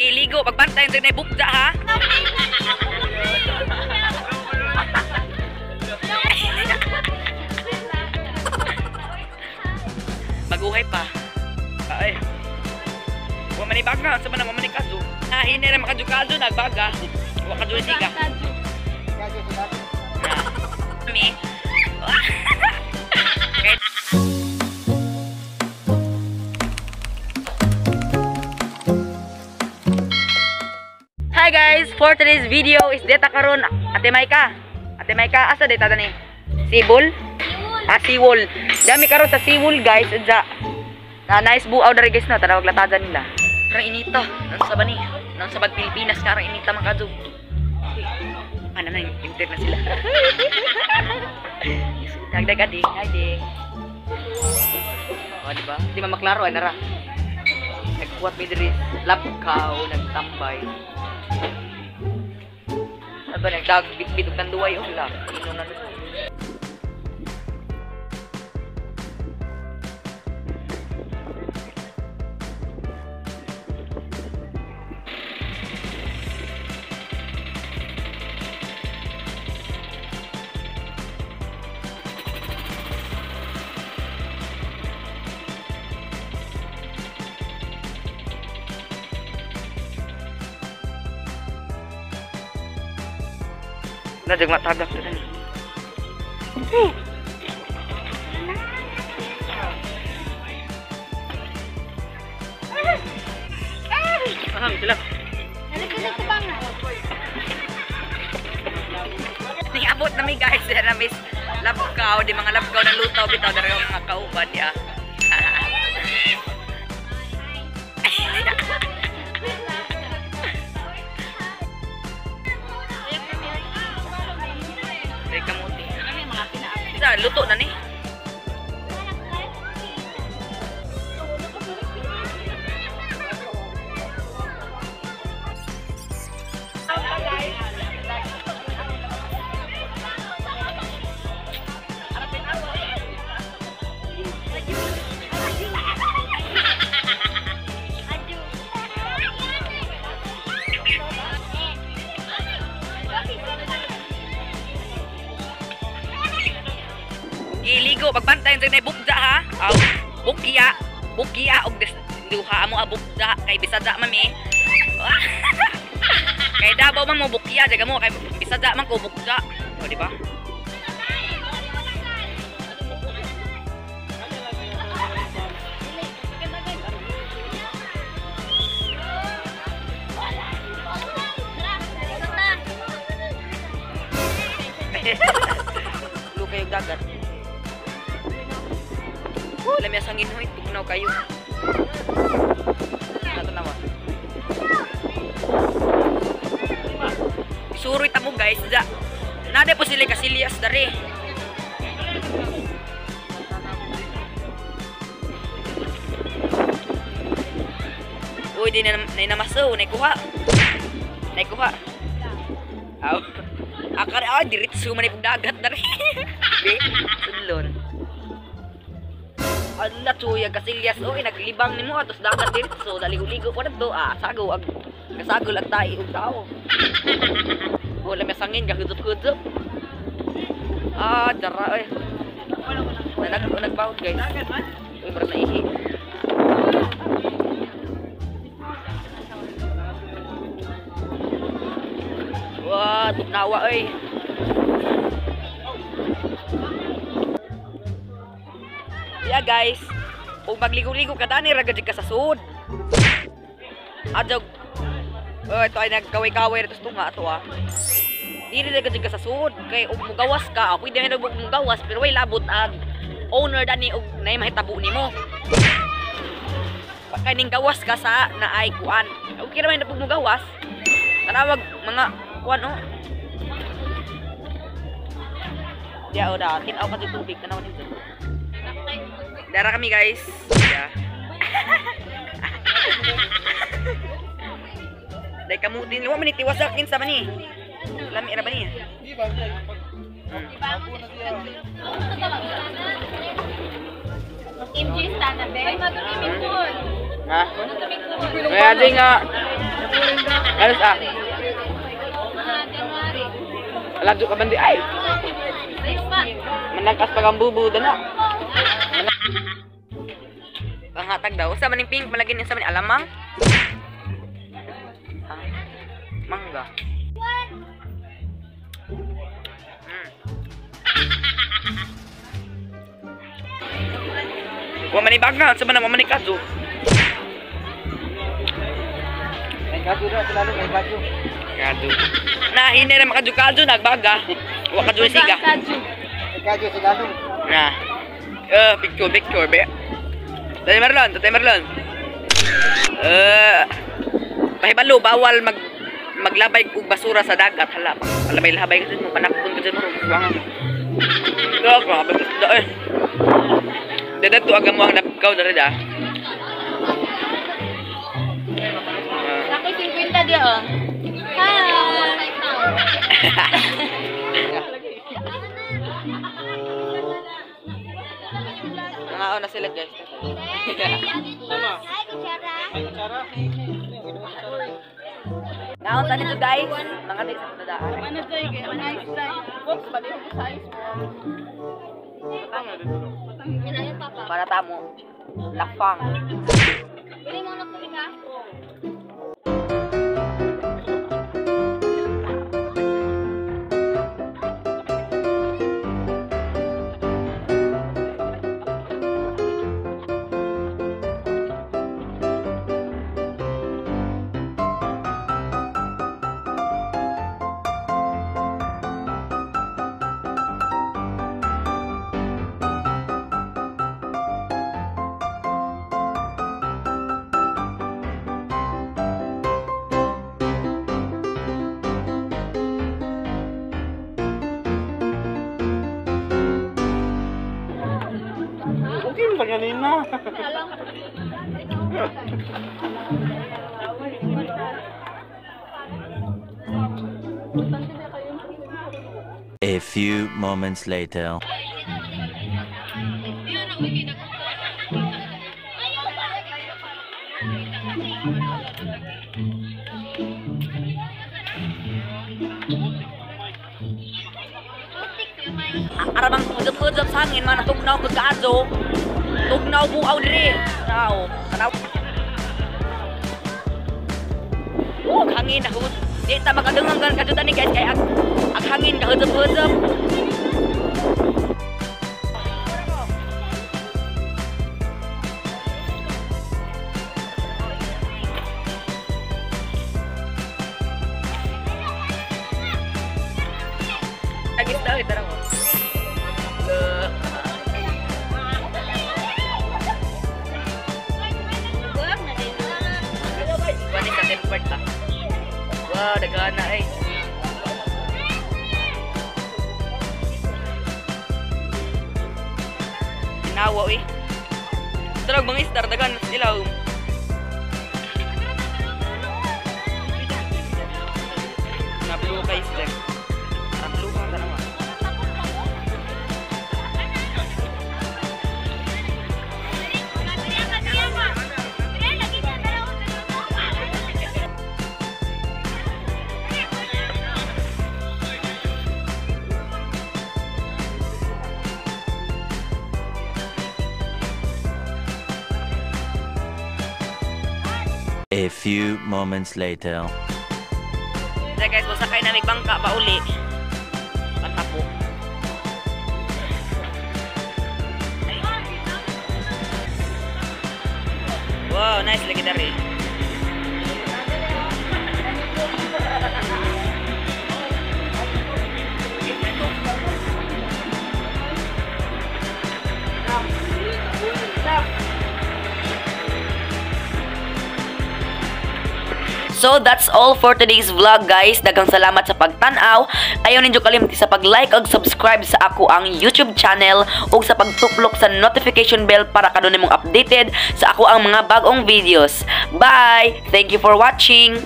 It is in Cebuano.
Iligo, pagbantay yung na bukda ha. Maguhay pa. Ay. Wa man ibaga, sa man man kadyo. Ah, hinay ra makadyo-kadyo nagbaga. Wa kadyo siga. Mi. Hi guys, for today's video is deta karon Ate Maika. Ate Maika, asa deta tani? Sibol? Ah, Siwol. Dami karon sa Siwol guys. Adya. Na nice buaw diri guys no, tanawag latadan nila. Karang inita, nang sa bani, nang sa bag Pilipinas karang inita man kadto. Ano na inter na sila. Dagdag adi, hi ding. Oh, di ba? Di ba maklaro ay nara. Nagkuwat mi diri, lapkaw, nagtambay. Aba nagdag bitbit og tanduay og la. Ino na luto. Na jag matagak ta dani. Paham sila. Niabot na mi guys, na miss labkaw, di mga labkaw ng lutaw bitaw dara mga kauban ya. Kamuti. Sa luto na ni. Iligo, pagbantay yung na bukda ha. Aw, bukya, bukya og duha mo abukda kay bisada mami. Kay Davao man mo bukya, jaga mo kay bisada man ko bukda. O di ba? Lu kayo dagat. Lami ang sangin hoy, tugnaw kayo. Natanawa. Suroy ta mo guys, da. Nade po sila kasilyas dari. Uy, di na namaso, naikuha. Naikuha. Aw. Akar ay diretso man ipog dagat dari. Di, sudlon. Ala chuya kasilyas oy naglibang nimo atos dagat diretso daligo-ligo pa dadto ah sago ag kasagol ag tai og tao. Wala may sangin gakudot-kudot. Ah dara oy. Nagbawod guys. Uy murag naihi. Wah, tugnawa oy. Yeah guys, kung magligo-ligo ka dani ra gud ka sa sud. Adjog. Oh, ito ay nagkaway-kaway rito sa tunga ato ah. Dili ra gud ka sa sud kay ug mugawas ka, pwede na og mugawas pero way labot ang owner dani og nay mahitabo nimo. Kay ning gawas ka sa naay kuan. Okay ra man na mugawas. Tanawag mga kuan oh. Ya oda, tin-aw ka tubig tanaw nito. Dara kami guys. Yeah. Dai kamutin, wa man ni tiwasak kinsa man ni. Lami ra ba ni? MG sana be. Ay madumi ko. Ha? Kaya di nga. Alas ah. Aladyo ka bandi ay. Manangkas pag ang bubu dana. Panghatag daw. Sa maning pink malagi ni sa maning alamang. Mangga. Wa man ibaga sa man wa man ikadyo. May kadyo na sila, may kadyo. Kadyo. Na hinay ra makadyo-kadyo nagbaga. Wa kadyo siga. May kadyo sila no. Na. Picture picture be. Tatay Marlon, Tatay Marlon. Pahibalo bawal maglabay og basura sa dagat hala. Palabay-labay ka mo panakpon ka dyan mo buwangan. Grabe ka eh. Dadat to agam mo ang napkaw dere da. Ako 50 dia oh. Hi. Nangaon na sila guys. Hi, kutsara. Naon ta nito guys. Mga di sa patadaan. Ano tayo kay nice try. Box ba di ko size mo. Para tamo. Lafang. Pwede mo na kami ka? Okay ba kanina? A few moments later. Aramang pudop-pudop sa hangin, mga natugnaw ko kaadyo. Tugnaw buaw diri. Tao. Tanaw. Oh, hangin na hud. Di ta makadungong gan kadto ni guys kay ag hangin kahudop-hudop. Agis daw ito mo. Wani sa tempered ta. Wow, dagana eh. Tinawa eh. Darag mga isda, dagan sila. Nablo ka isda. Nablo ka tanawa. A few moments later. So guys, masakay na may bangka pa uli. Patapo. Wow, nice lagi dari. So that's all for today's vlog guys. Daghang salamat sa pagtan-aw. Ayaw ninyo kalimti sa pag-like ug subscribe sa ako ang YouTube channel ug sa pagtuplok sa notification bell para kadunay mong updated sa ako ang mga bagong videos. Bye! Thank you for watching!